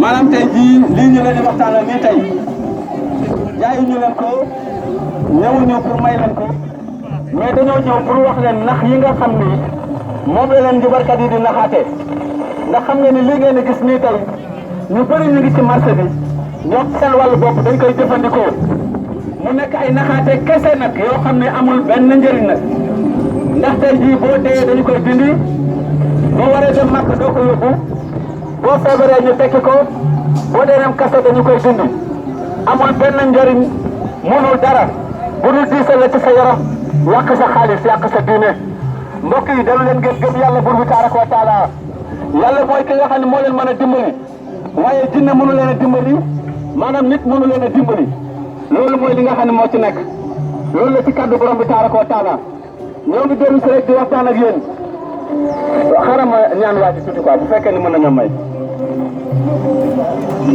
maanaam tey jii lii ñu leen di waxtaanal nii tey jaayuñu leen ko ñëwuñu pour may leen ko mais dañoo ñëw pour wax leen nax yi nga xam ni moom la leen njibarkat yi di naxaate ndax xam nga ni lii ngeen di gis nii tey ñu bëri ñu ngi ci marché bi ñoom seen wàllu bopp dañ koy jëfandikoo mu nekk ay naxaate kese nag yoo xam ne amul benn njëriñ nag ndax tey jii boo dee dañu koy dindi boo waree dem màkk doo ko yóbbu boo feebaree ñu tekki ko boo dee dem kaso dañu koy dindi amul benn njëriñ mënul dara bu dul diisal la ci sa yaram yàq sa xaalis yàq sa diine mbokk yi dalu leen ngeen gëm yàlla buur bi tabaraka wa taala yàlla mooy ki nga xam ne moo leen mën a dimbali waaye jinne mënu leen a dimbali maanaam nit mënu leen a dimbali loolu mooy li nga xam ne moo ci nekk loolu la ci kàddu borom bi tabaraka wa taala ñoo ngi dellu si rek di waxtaan ak yéen xaaral ma ñaan waa ci tuuti quoi bu fekkee ni mën nañoo may